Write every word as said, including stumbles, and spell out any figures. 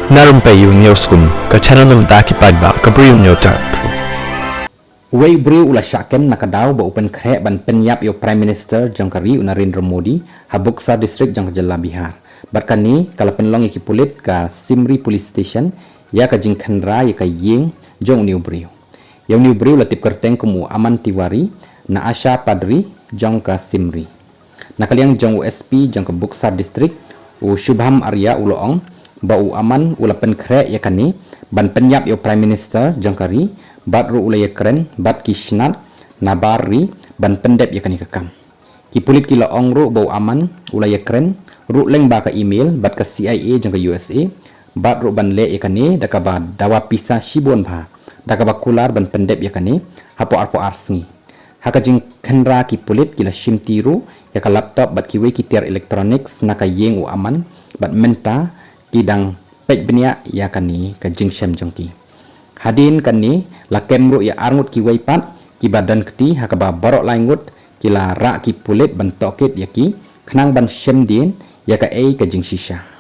Na Rympei U News Kum, ka channel na bynta ki paidbah ka briew nyo tap. Uwei u briew u la shah kem na ka daw ba u pynkhreh ban pynïap ïa u Prime Minister jong ka ri u Narendra Modi ha Buxar District jong ka jylla Bihar. Bad kane ka la pynlong ïa ki pulit ka Simri Police Station ïa ka jingkhynra ïa ka ïing jong une u briew. Ïa une u briew la tip kyrteng kum u Aman Tiwari na Asha Padri jong ka Simri. Na ka liang jong u S P jong ka Buxar District, u Shubham Arya u la ong ba u Aman u la pynkhreh ïa kane ban pynïap ïa u Prime Minister jong ka ri, bad ruh u la ïakren bad ki snat na bar ri ban pyndep ïa kane ka kam. Ki pulit ki la ong ruh ba u Aman u la ïakren ruh lyngba ka email bad ka C I A jong ka U S A, bad ruh ban leh ïa kane da kaba dawa pisa shibun bha, da kaba kular ban pyndep ïa kane hapoh arphew ar sngi. Ha ka jingkhynra ki pulit ki la shimti ruh ïa ka laptop bad kiwei ki tiar electronics na ka ïing u Aman, bad mynta ki dang peit bniah ïa kane ka jingshem jong ki. Hadien kane la kem ruh ïa arngut kiwei pat kiba don kti, ha kaba baroh laingut ki la rah ki pulit ban tohkit ïa ki khnang ban shem dien ïa kaei ka jingshisha.